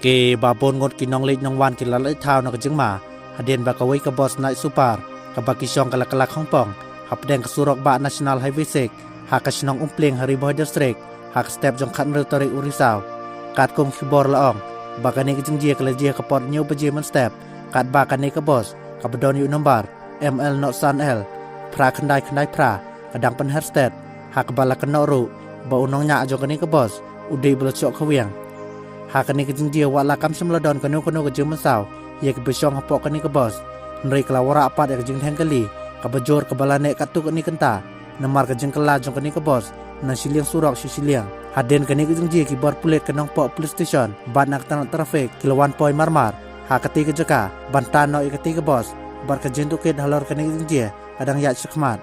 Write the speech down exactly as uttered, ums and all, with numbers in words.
Ki babun ngut ki nongleit nongwan ki la leit thaw na ka jingma hadien ba kawei ka bos night super kaba ki shong ka la kylla khongpong hapdeng ka surok bah National Highway six ha ka shnong Umpling ha Ri Bhoi District ha ka step jong khatnriew tarik u Risaw. Katkum ki khubor la ong ba kane ka jingjia ka la jia ha ka por hynñiew baje mynstep, katba kane ka bos kaba don ïa u nombar M L nought san L phra khyndai khyndai phra ka dang pynher stet, ha kaba la kynnoh ruh ba u nongñiah jong kane ka bos u dei ba la shoh khawiang. Ha kane ka jingjia wat la kam shym la don kano kano ka jingmynsaw ïa kiba shong hapoh kane ka bos, hynrei ka la wanrah pat ïa ka jingdheng kali kaba jur kaba la neh katto katne kynta namar ka jingkylla jong kane ka bos na shiliang surok sha shiliang. Hadien kane ka jingjia ki bor pulit ka Nongpoh Police Station bad na ka tnat traffic ki la wan poi marmar ha katei ka jaka ban tan noh ïa katei ka bos bad ka jingtohkit halor kane ka jingjia ka dang ïaid shakhmat.